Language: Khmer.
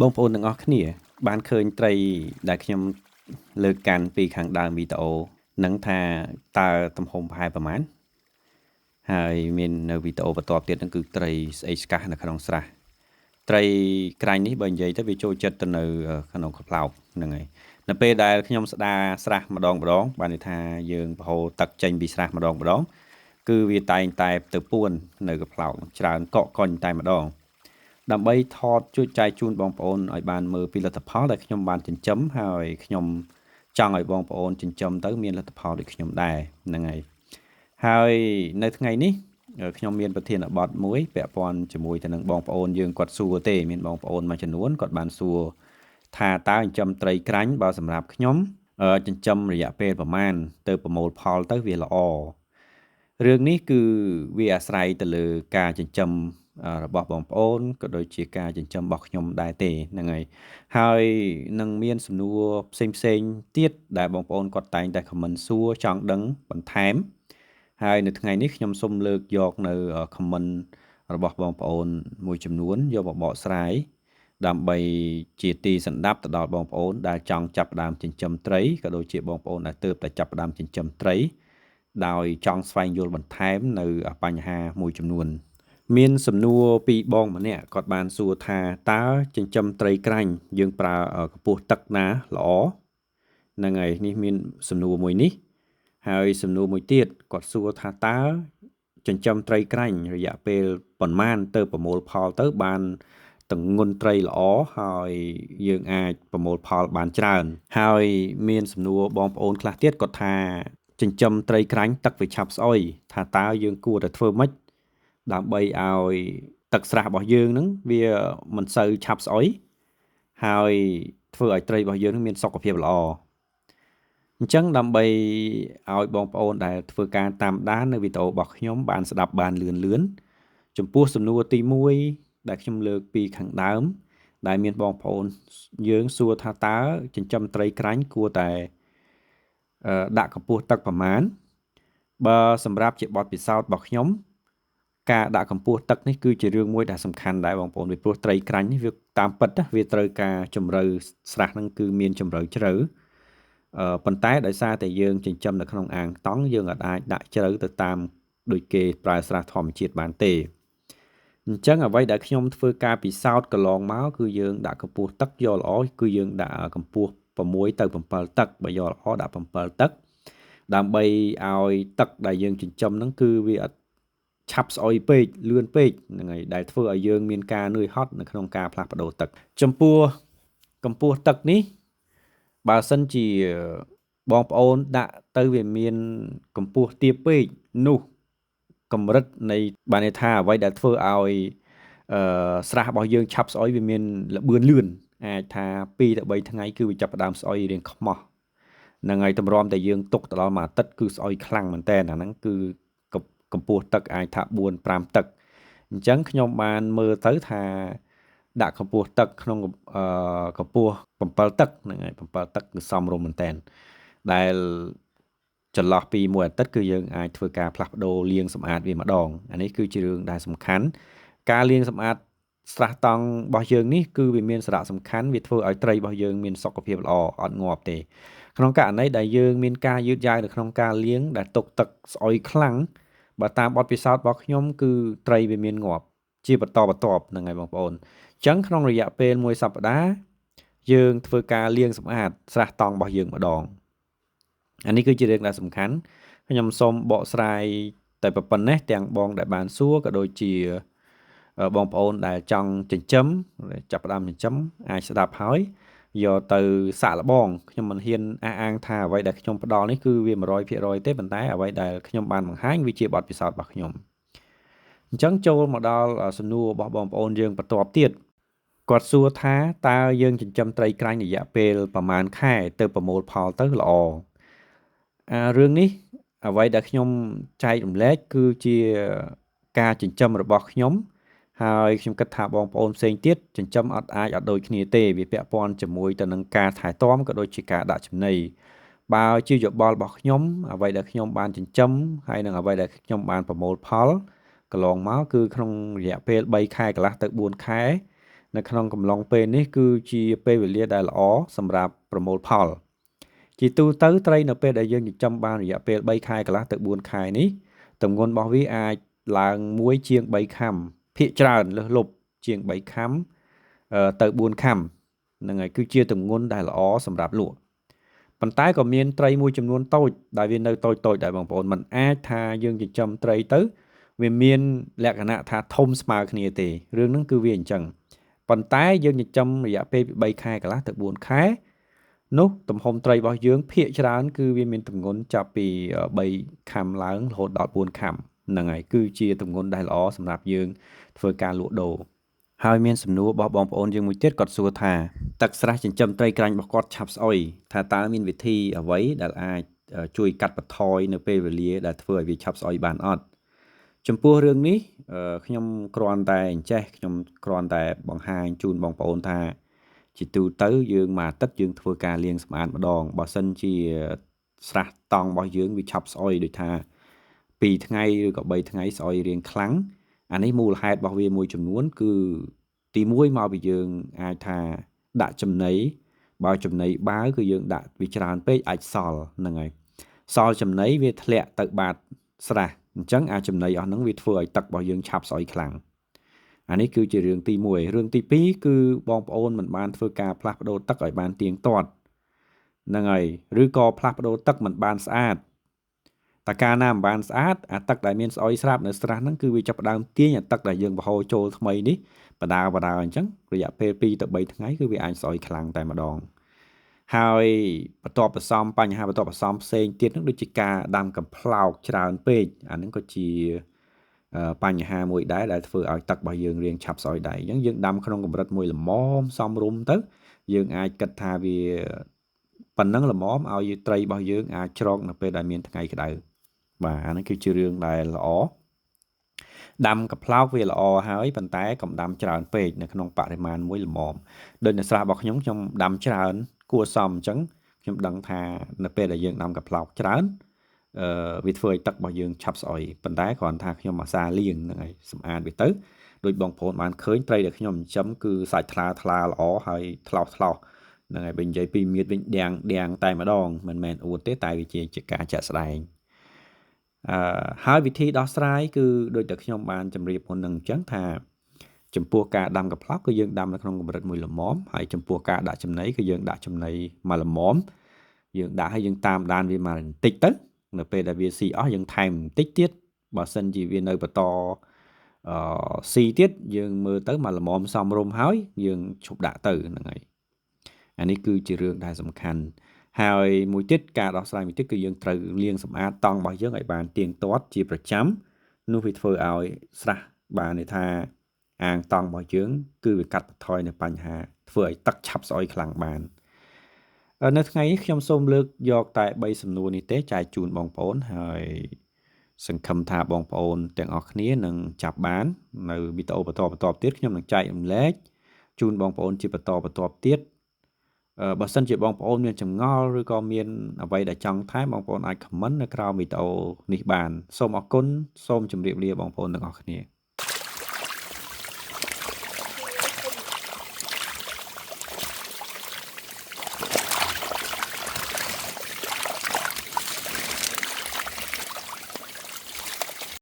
បងប្អូនទាំងអស់គ្នាបានឃើញត្រីដែលខ្ញុំលើកកាន់ពីខាងដើមវីដេអូនឹងថាតើទំហំប្រហែលប្រមាណហើយមាននៅវីដេអូបន្ទាប់ទៀតហ្នឹងគឺត្រីស្អេកស្កះនៅក្នុងស្រះត្រីក្រាញ់នេះបើនិយាយទៅវាចូលចិត្តទៅនៅក្នុងកំប្លោកហ្នឹងហើយនៅពេលដែលខ្ញុំស្ដារស្រះម្ដងម្ដងបានន័យថាយើងប្រហូរទឹកចេញពីស្រះម្ដងម្ដងគឺវាតែងតែទៅពួននៅកំប្លោកច្រើនកកកុញតែម្ដងដើម្បីថតជួយចែកជូនបងប្អូនឲ្យបានមើលពីលទ្ធផលដែលខ្ញុំបានចិញ្ចឹមហើយខ្ញុំចង់ឲ្យបងប្អូនចិញ្ចឹមទៅមានលទ្ធផលដូចខ្ញុំដែរហ្នឹងហើយហើយនៅថ្ងៃនេះខ្ញុំមានប្រធានបទមួយពាក់ព័ន្ធជាមួយទៅនឹងបងប្អូនយើងគាត់សួរទេមានបងប្អូនមួយចំនួនគាត់បានសួរថាតើចិញ្ចឹមត្រីក្រាញ់បើសម្រាប់ខ្ញុំចិញ្ចឹមរយៈពេលប្រមាណទៅប្រមូលផលទៅវាល្អរឿងនេះគឺវាអាស្រ័យទៅលើការចិញ្ចឹមរបស់បងប្អូនក៏ដូចជាការចិញ្ចឹមរបស់ខ្ញុំដែរទេហ្នឹងហើយហើយនឹងមានសំណួរផ្សេងផ្សេងទៀតដែលបងប្អូនគាត់តែងតែ comment សួរចង់ដឹងបន្ថែមហើយនៅថ្ងៃនេះខ្ញុំសូមលើកយកនៅ comment របស់បងប្អូនមួយចំនួនយកមកបកស្រាយដើម្បីជាទីសន្តាប់ទៅដល់បងប្អូនដែលចង់ចាប់ផ្ដើមចិញ្ចឹមត្រីក៏ដូចជាបងប្អូនដែលទើបតែចាប់ផ្ដើមចិញ្ចឹមត្រីដោយចង់ស្វែងយល់បន្ថែមនៅបញ្ហាមួយចំនួនមានសំណួរពីបងម្នាក់គាត់បានសួរថាតើចិញ្ចឹមត្រីក្រាញ់យើងប្រើកម្ពស់ទឹកណាល្អហ្នឹងហើយនេះមានសំណួរមួយនេះហើយសំណួរមួយទៀតគាត់សួរថាតើចិញ្ចឹមត្រីក្រាញ់រយៈពេលប៉ុន្មានទៅប្រមូលផលទៅបានទម្ងន់ត្រីល្អហើយយើងអាចប្រមូលផលបានច្រើនហើយមានសំណួរបងប្អូនខ្លះទៀតគាត់ថាចិញ្ចឹមត្រីក្រាញ់ទឹកវាឆាប់ស្អុយថាតើយើងគួរតែធ្វើម៉េចដើម្បីឲ្យទឹកស្រះរបស់យើងហ្នឹងវាមិនសូវឆាប់ស្អុយហើយធ្វើឲ្យត្រីរបស់យើងនឹងមានសុខភាពល្អអញ្ចឹងដើម្បីឲ្យបងប្អូនដែលធ្វើការតាមដាននៅវីដេអូរបស់ខ្ញុំបានស្ដាប់បានលឿនលឿនចំពោះសំណួរទី1ដែលខ្ញុំលើកពីខាងដើមដែលមានបងប្អូនយើងសួរថាតើចិញ្ចឹមត្រីក្រាញ់គួរតែដាក់កម្ពស់ទឹកប្រមាណបើសម្រាប់ជាបទពិសោធន៍របស់ខ្ញុំការដាក់កម្ពស់ទឹកនេះគឺជារឿងមួយដែលសំខាន់ដែរបងប្អូនពីព្រោះត្រីក្រាញ់នេះវាតាមពិតវាត្រូវការជម្រៅស្រះហ្នឹងគឺមានជម្រៅជ្រៅប៉ុន្តែដោយសារតែយើងចិញ្ចឹមនៅក្នុងអាងតង់យើងអាចដាក់ជ្រៅទៅតាមដូចគេប្រើស្រះធម្មជាតិបានទេអញ្ចឹងអ្វីដែលខ្ញុំធ្វើការពិសោធន៍កន្លងមកគឺយើងដាក់កម្ពស់ទឹកយកល្អគឺយើងដាក់កម្ពស់6ទៅ7ទឹកបើយកល្អដាក់7ទឹកដើម្បីឲ្យទឹកដែលយើងចិញ្ចឹមហ្នឹងគឺវាអត់ឆាប់ស្អុយពេកលឿនពេកហ្នឹងហើយដែលធ្វើឲ្យយើងមានការនឿយហត់នៅក្នុងការផ្លាស់ប្ដូរទឹកចំពោះកម្ពស់ទឹកនេះបើសិនជាបងប្អូនដាក់ទៅវាមានកម្ពស់ទាបពេកនោះកម្រិតនៃបានន័យថាអ្វីដែលធ្វើឲ្យស្រះរបស់យើងឆាប់ស្អុយវាមានល្បឿនលឿនអាចថា2ទៅ3ថ្ងៃគឺវាចាប់ផ្ដើមស្អុយរៀងខ្មោះហ្នឹងហើយតម្រាំតែយើងទុកទៅដល់មួយអាទិត្យគឺស្អុយខ្លាំងមែនតើអាហ្នឹងគឺកម្ពស់ទឹកអាចថា4 5ទឹកអញ្ចឹងខ្ញុំបានមើលទៅថាដាក់កម្ពស់ទឹកក្នុងកម្ពស់7ទឹកហ្នឹងហើយ7ទឹកគឺសមរម្យមែនតើដែលចន្លោះពីមួយអាទិត្យគឺយើងអាចធ្វើការផ្លាស់ប្ដូរលាងសម្អាតវាម្ដងអានេះគឺជារឿងដែលសំខាន់ការលាងសម្អាតស្រះតង់របស់យើងនេះគឺវាមានសារៈសំខាន់វាធ្វើឲ្យត្រីរបស់យើងមានសុខភាពល្អអត់ងាប់ទេក្នុងករណីដែលយើងមានការយឺតយ៉ាវនៅក្នុងការលាងដែលទុកទឹកស្អុយខ្លាំងបើតាមបទពិសោធន៍របស់ខ្ញុំគឺត្រីវាមានងាប់ជាបន្តបន្ទាប់ហ្នឹងហើយបងប្អូនអញ្ចឹងក្នុងរយៈពេលមួយសប្តាហ៍យើងធ្វើការលាងសម្អាតស្រះតង់របស់យើងម្ដងអានេះគឺជារឿងដែលសំខាន់ខ្ញុំសូមបកស្រាយតែប៉ុណ្ណេះទាំងបងដែលបានសួរក៏ដូចជាបងប្អូនដែលចង់ចិញ្ចឹមចាប់ផ្ដើមចិញ្ចឹមអាចស្ដាប់ហើយយកទៅសាកល្បងខ្ញុំមិនហ៊ានអះអាងថាអ្វីដែលខ្ញុំផ្ដល់នេះគឺវា100%ទេប៉ុន្តែអ្វីដែលខ្ញុំបានបង្ហាញវាជាបទពិសោធន៍របស់ខ្ញុំអញ្ចឹងចូលមកដល់សំណួររបស់បងប្អូនយើងបន្ទាប់ទៀតគាត់សួរថាតើយើងចិញ្ចឹមត្រីក្រាញ់រយៈពេលប្រមាណខែទៅប្រមូលផលទៅល្អរឿងនេះអ្វីដែលខ្ញុំចែករំលែកគឺជាការចិញ្ចឹមរបស់ខ្ញុំហើយខ្ញុំគិតថាបងប្អូនផ្សេងទៀតចិញ្ចឹមអត់អាចអត់ដូចគ្នាទេវាពាក់ព័ន្ធជាមួយទៅនឹងការថែទាំក៏ដូចជាការដាក់ចំណីបើជាយោបល់របស់ខ្ញុំអ្វីដែលខ្ញុំបានចិញ្ចឹមហើយនិងអ្វីដែលខ្ញុំបានប្រមូលផលកន្លងមកគឺក្នុងរយៈពេល3ខែកន្លះទៅ4ខែ នៅក្នុងកំឡុងពេលនេះគឺជាពេលវេលាដែលល្អសម្រាប់ប្រមូលផលជាទូទៅត្រីនៅពេលដែលយើងចិញ្ចឹមបានរយៈពេល3ខែកន្លះទៅ4ខែនេះទម្ងន់របស់វាអាចឡើងមួយជាង3ខាំភាគច្រើនលើសលប់ជាង3ខាំទៅ4ខាំហ្នឹងហើយគឺជាទម្ងន់ដែលល្អសម្រាប់លក់ប៉ុន្តែក៏មានត្រីមួយចំនួនតូចដែលវានៅតូចតូចដែរបងប្អូនមិនអាចថាយើងចិញ្ចឹមត្រីទៅវាមានលក្ខណៈថាធំស្មើគ្នាទេរឿងហ្នឹងគឺវាអញ្ចឹងប៉ុន្តែយើងចិញ្ចឹមរយៈពេលពី3ខែកន្លះទៅ4ខែនោះទំហំត្រីរបស់យើងភាគច្រើនគឺវាមានទម្ងន់ចាប់ពី3ខាំឡើងរហូតដល់4ខាំហ្នឹងហើយគឺជាទម្ងន់ដែលល្អសម្រាប់យើងធ្វើការលក់ដូរហើយមានសំណួររបស់បងប្អូនយើងមួយទៀតគាត់សួរថាទឹកស្រះចិញ្ចឹមត្រីក្រាញ់របស់គាត់ឆាប់ស្អុយថាតើមានវិធីអ្វីដែលអាចជួយកាត់បន្ថយនៅពេលវេលាដែលធ្វើឲ្យវាឆាប់ស្អុយបានអត់ចំពោះរឿងនេះខ្ញុំគ្រាន់តែអញ្ចេះខ្ញុំគ្រាន់តែបង្ហាញជូនបងប្អូនថាជាទូទៅយើងមួយអាទិត្យយើងធ្វើការលាងសម្អាតម្ដងបើសិនជាស្រះតង់របស់យើងវាឆាប់ស្អុយដូចថា2ថ្ងៃឬក៏3ថ្ងៃស្អុយរៀងខ្លាំងអានេះមូលហេតុរបស់វាមួយចំនួនគឺទី1មកពីយើងអាចថាដាក់ចំណីបើចំណីបាវគឺយើងដាក់វាច្រើនពេកអាចសល់ហ្នឹងហើយសល់ចំណីវាធ្លាក់ទៅបាតស្រះអញ្ចឹងអាចចំណីអស់ហ្នឹងវាធ្វើឲ្យទឹករបស់យើងឆាប់ស្អុយខ្លាំងអានេះគឺជារឿងទី1រឿងទី2គឺបងប្អូនមិនបានធ្វើការផ្លាស់ប្ដូរទឹកឲ្យបានទៀងទាត់ហ្នឹងហើយឬក៏ផ្លាស់ប្ដូរទឹកមិនបានស្អាតតែកាលណាមិនបានស្អាតអាទឹកដែលមានស្អុយស្រាប់នៅស្រះហ្នឹងគឺវាចាប់ផ្ដើមទាញអាទឹកដែលយើងបង្ហូរចូលថ្មីនេះបដាបដាអញ្ចឹងរយៈពេល2ទៅ3ថ្ងៃគឺវាអាចស្អុយខ្លាំងតែម្ដងហើយបន្ទាប់បន្សំបញ្ហាបន្ទាប់បន្សំផ្សេងទៀតហ្នឹងដូចជាការដាំកំប្លោកច្រើនពេកអាហ្នឹងក៏ជាបញ្ហាមួយដែរដែលធ្វើឲ្យទឹករបស់យើងរៀងឆាប់ស្អុយដែរអញ្ចឹងយើងដាំក្នុងកម្រិតមួយល្មមសមរម្យទៅយើងអាចគិតថាវាប៉ុណ្ណឹងល្មមឲ្យត្រីរបស់យើងអាចច្រកនៅពេលដែលមានថ្ងៃក្តៅបាទអានេះគឺជារឿងដែលល្អដាំកំប្លោកវាល្អហើយប៉ុន្តែកុំដាំច្រើនពេកនៅក្នុងបរិមាណមួយល្មមដូចនៅស្រះរបស់ខ្ញុំខ្ញុំដាំច្រើនគួរសមអញ្ចឹងខ្ញុំដឹងថានៅពេលដែលយើងដាំកំប្លោកច្រើនវាធ្វើឲ្យទឹករបស់យើងឆាប់ស្អុយប៉ុន្តែគ្រាន់ថាខ្ញុំអាសាលាងហ្នឹងហើយសម្អាតវាទៅដូចបងប្អូនបានឃើញត្រីដែលខ្ញុំចិញ្ចឹមគឺសាច់ថ្លាថ្លាល្អហើយថ្លោះថ្លោះហ្នឹងហើយបើនិយាយពីមៀតវិញដៀងដៀងតែម្ដងមិនមែនអួតទេតែវាជាការជាក់ស្ដែងហើយវិធីដោះស្រាយគឺដូចតែខ្ញុំបានជម្រាបមុននឹងអញ្ចឹងថាចំពោះការដាំកំប្លោកគឺយើងដាំនៅក្នុងកម្រិតមួយល្មមហើយចំពោះការដាក់ចំណីគឺយើងដាក់ចំណីមួយល្មមយើងដាក់ឲ្យយើងតាមដានវាមកបន្តិចទៅនៅពេលដែលវាស៊ីអស់យើងថែមបន្តិចទៀតបើសិនជាវានៅបន្តស៊ីទៀតយើងមើលទៅមកល្មមសមរម្យហើយយើងឈប់ដាក់ទៅហ្នឹងហើយអានេះគឺជារឿងដែលសំខាន់ហើយមួយទៀតការដោះស្រាយមួយទៀតគឺយើងត្រូវលាងសម្អាតតង់របស់យើងឲ្យបានទៀងទាត់ជាប្រចាំនោះវាធ្វើឲ្យស្រះបានន័យថាអាងតង់របស់យើងគឺវាកាត់បន្ថយនៅបញ្ហាធ្វើឲ្យទឹកឆាប់ស្អុយខ្លាំងបាននៅថ្ងៃនេះខ្ញុំសូមលើកយកតែ3សំណួរនេះទេចែកជូនបងប្អូនហើយសង្ឃឹមថាបងប្អូនទាំងអស់គ្នានឹងចាប់បាននៅវីដេអូបន្តបន្តទៀតខ្ញុំនឹងចែករំលែកជូនបងប្អូនជាបន្តបន្តទៀតបើសិនជាបងប្អូនមានចម្ងល់ឬក៏មានអ្វីដែលចង់ថែមបងប្អូនអាច comment នៅក្រោមវីដេអូនេះបានសូមអរគុណសូមជម្រាបលាបងប្អូនទាំងអស់គ្នា